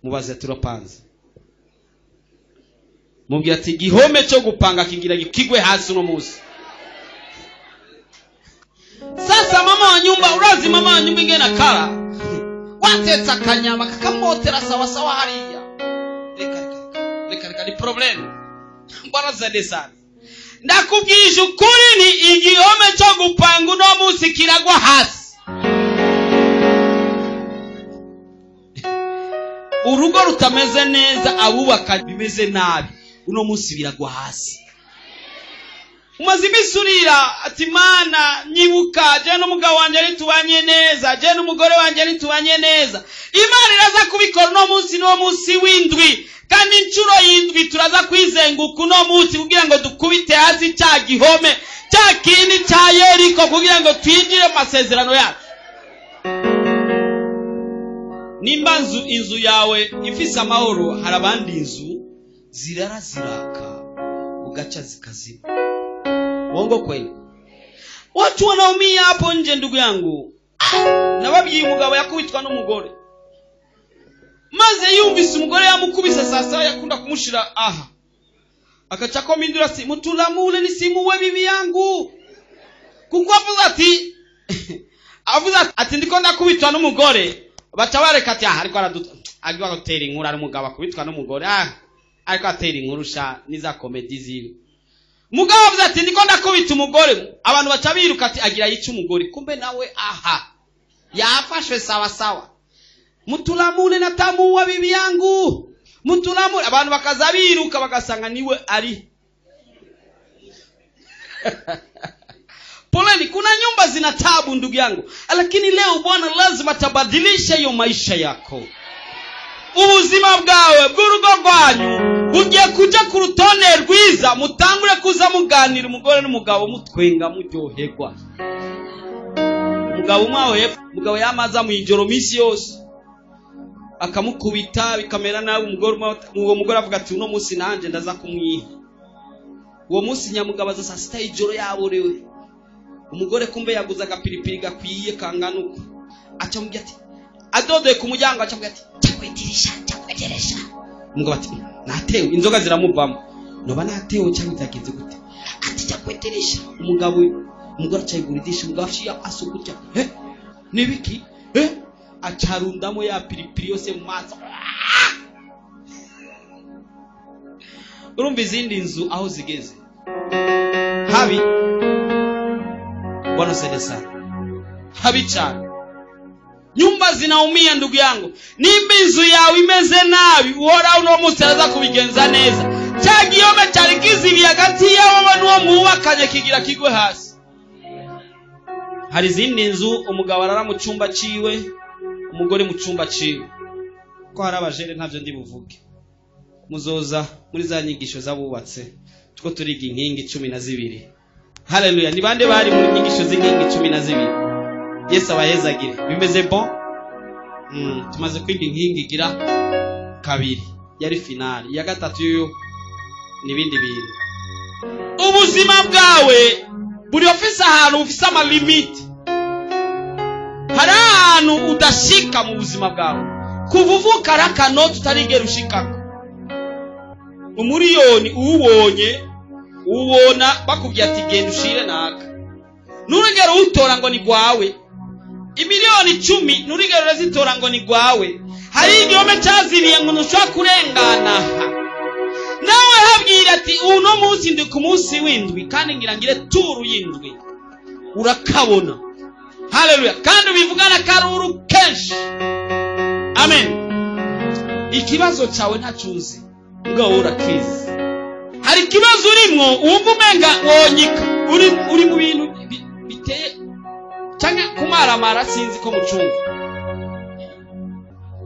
Mubaze turapanze. Mubwira ati igihome cyo gupanga kigira kigwe hasi uno munsi. Sasa mama wa nyumba, urazi mama wa nyumba ingena kara watetse akanyama kakamotera sawa sawa hariya. Reka reka reka ni problem. Bwana zaidi sana. Ndakubwije ukuri ni igihome cyo gupanga uno munsi kiragwa hasi. Urugo rutameze neza, abubaka bimeze nabi, uno munsi biragwa hasi. Umaze iminsi urira ati Mana nyibuka, je n'umugabo wanje ntitubanye neza, je n'umugore wanje ntitubanye neza. Imana iraza kubikora uno munsi, n'uwo munsi w'indwi, kandi inshuro y'indwi turaza kwizenguka uno munsi kugira ngo dukubite hasi cya gihome cya kindi cya Yeriko, kugira ngo twinjire mu masezerano yacu. Nimba inzu yawe ifise amahoro, hari abandi inzu zirara ziraka ugaca zikazima. Uongo kweli? Watu wanaumia hapo nje ndugu yangu. Nababwiye umugabo yakubitwa n'umugore, maze yumvise umugore yamukubise sasa yakunda kumushira aha, akaca komindura si mutulamule nisimuwe bibi yangu, kuko avuze ati ndiko ndakubitwa n'umugore. Baca bareka ati ariko agiwa gutera inkuru, ari umugabo akubitwa n'umugore, ariko atera inkuru sha niza comedy ziwe. Mugabo avuze ati ndiko ndakubita umugore, abantu baca biruka ati agira yica umugore, kumbe nawe aha yafashwe sawa sawa. Mutulamule natamuwa bibi yangu, mutulamule. Abantu bakaza biruka bagasanga niwe ari. Poleni, kuna nyumba zina tabu ndugu yangu, lakini leo Bwana lazima tabadilisha hiyo maisha yako. Ubuzima bwawe bw'urugo rwanyu bugiye kuja ku rutonde rwiza, mutangure kuza muganira umugore n'umugabo, mutwenga muryoherwa. Umugabo umwe hepfo, umugabo yamaza mu ijoro misi yose akamukubita bikamera nabi, umugore uwo mugore avuga ati uno munsi nanje ndaza kumwiha. Uwo munsi nyamugabo aza saa sita y'ijoro yaborewe. Umugore kumbe yaguze agapiripiri gakwiye kangana uko, aca mubwira ati adodeye ku muryango, aca mubwira ati cyakwitirisha cyakwiteresha. Umugabo ati natewe, inzoga ziramuvamo, noba natewe cyangwa byagenze gute? Ati cyakwitirisha. Umugabo umugore aca yigura idirisha, umugabo aciye asukutya, nibiki acarundamo ya piripiri yose mu maso. Urumva izindi nzu aho zigeze habi. Bwana saidie sana. Habi cyane. Nyumba zinaumia ndugu yangu. Nimba inzu yawe imeze nabi, uhora uno munsi araza kubigenza neza. Cya gihome cyari kizibiye hagati yawe n'uwo mwubakanye kigira kigwe hasi. Hari izindi nzu umugabo arara mu cyumba ciwe, umugore mu cyumba ciwe. Ko hari abajere ntavyo ndi buvuge. Muzoza muri za nyigisho zabubatse, tuko turiga inkingi 12. Haleluya. Ni bande bari mu nyigisho z'inkingi 12? Yesu abahezagire. Bimeze bon? Tumaze kwiga inkingi igira kabiri, yari finale. Ya gatatu yo nibindi bintu. Ubuzima bwawe buri ofisa ahantu ufise ama limit. Hari ahantu udashika mu buzima bwawe. Kuva uvuka akanoti utarigera ushikako. Umuriyoni uwubonye ubona bakubwiye ati genda ushire naka, nurigera utora ngo ni gwawe. Imiliyoni 10 nurigera urazitora ngo ni gwawe. Hari igihome cyazibiye ngo ntushobora kurengana. Nawe habwira ati uno munsi ndi ku munsi w'indwi, kandi ngira ngire turu y'indwi. Urakabona. Haleluya. Kandi ubivugana karuru kenshi. Amen. Ikibazo cyawe ntacuzi, ngo urakizi. Hari ikibazo urimwo wumva umenga wonyika, uri mu bintu biteye cyangwa kumaramara, sinzi ko mucunga.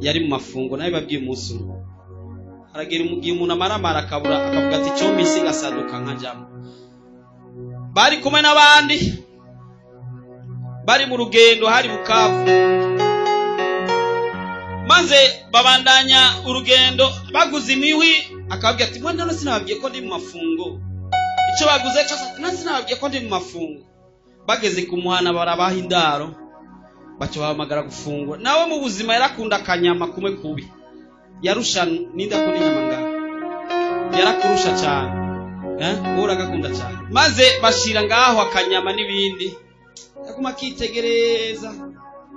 Yari mu mafungo nawe babwiye umunsi umwe, aragera umugiye umuntu amaramara akabura, akavuga ati cyo misi gasaduka nkajamo. Bari kumwe n'abandi bari mu rugendo, hari Bukavu, maze babandanya urugendo baguze imihwi. Akababwira ati mwenda sinababwiye ko ndi mu mafungo. Icyo baguze cyose ati sinababwiye ko ndi mu mafungo. Bageze ku muhana barabaha indaro, baca bahamagara gufungura. Nawe mu buzima yarakunda akanyama kumwe kubi. Yarusha ninda kuri inyama ngaho, yarakurusha cyane, uragakunda cyane. Maze bashira ngaho akanyama n'ibindi, yaguma akitegereza,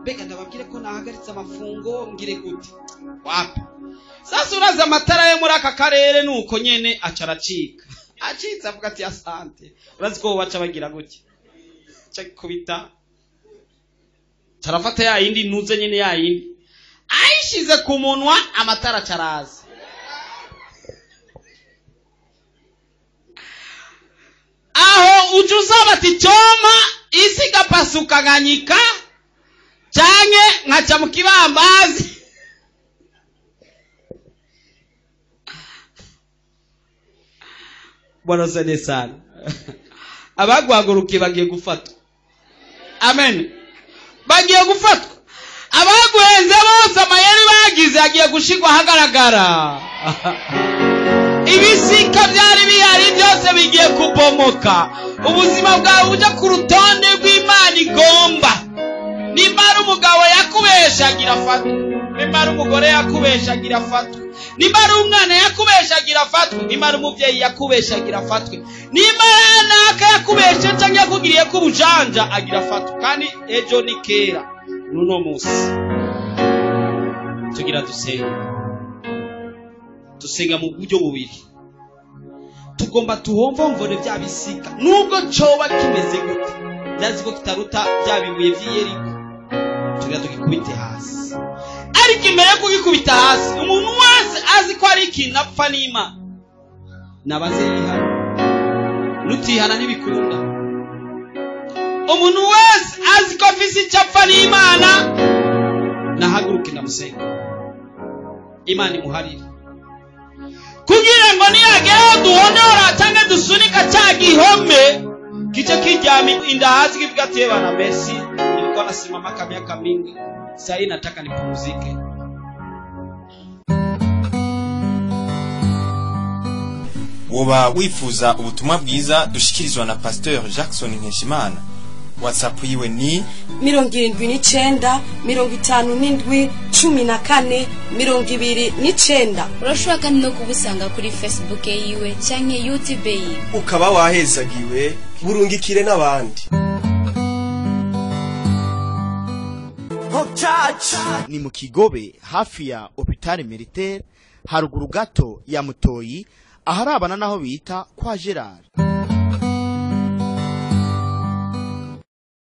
mbega ndababwire ko nahagaritse amafungo ngire gute? Wapi. Sasa uraza amatara yo muri aka karere nuko nyene aca aracika, acitse avuga ati asante. Urazi ko baca bagira gutya, aca kubita carafata ya yindi ntuze nyene, ya yindi ayishize ku munwa, amatara caraza. Aho uca usaba ati coma isi igapasuka nkanyika canke nkaca mu kibambazi. Bwana asante sana. Abagwagurukiye bagiye gufatwa. Amen. Bagiye gufatwa. Abaguhenze bose amayeri bagize agiye gushigwa ahagaragara. Ibisika byari bihari byose bigiye kubomoka. Ubuzima bwawe buja ku rutonde rw'Imana igomba. Nimba ari umugabo yakubeshagira afatwe, nimba ari umugore yakubeshagira afatwe, nimba ari umwana yakubeshagira afatwe, nimba ari umubyeyi yakubeshagira afatwe, nimba ari naka yakubeshe cyangwa yakugiriye ko ubujanja agira afatwe. Kandi ejo ni kera, n'uno munsi tugira dusenga. Dusenga mu buryo bubiri. Tugomba tuhomvomvone bya bisika nubwo coba kimeze gute, byazi ko kitaruta bya bibuye vy'Yeriko, tugira tugikubite hasi. Ariko imbere yo kugikubita hasi, umuntu wese azi ko ari ikintu apfa n'Imana nabaze yihana. Nutihana ntibikunda. Umuntu wese azi ko afise icyo apfa n'Imana nahaguruke ndamusenga, Imana imuharire, kugira ngo niyageraho duhonora cyangwa dusunika cya gihome kice kiryama inda hasi kivuga ati bana Messi, nilikuwa nasimama kama miaka mingi, sasa hii nataka nipumzike. Woba wifuza ubutumwa bwiza dushikirizwa na Pasteur Jackson Nkeshimana, WhatsApp yiwe ni 79 57 14 29. Urashobora kandi no kubusanga kuri Facebook yiwe canke YouTube yiwe. Ukaba wahezagiwe, burungikire n'abandi. Ni mu Kigobe hafi ya Hôpital Militaire, haruguru gato ya Mutoyi, aharabana naho bita kwa Gerard.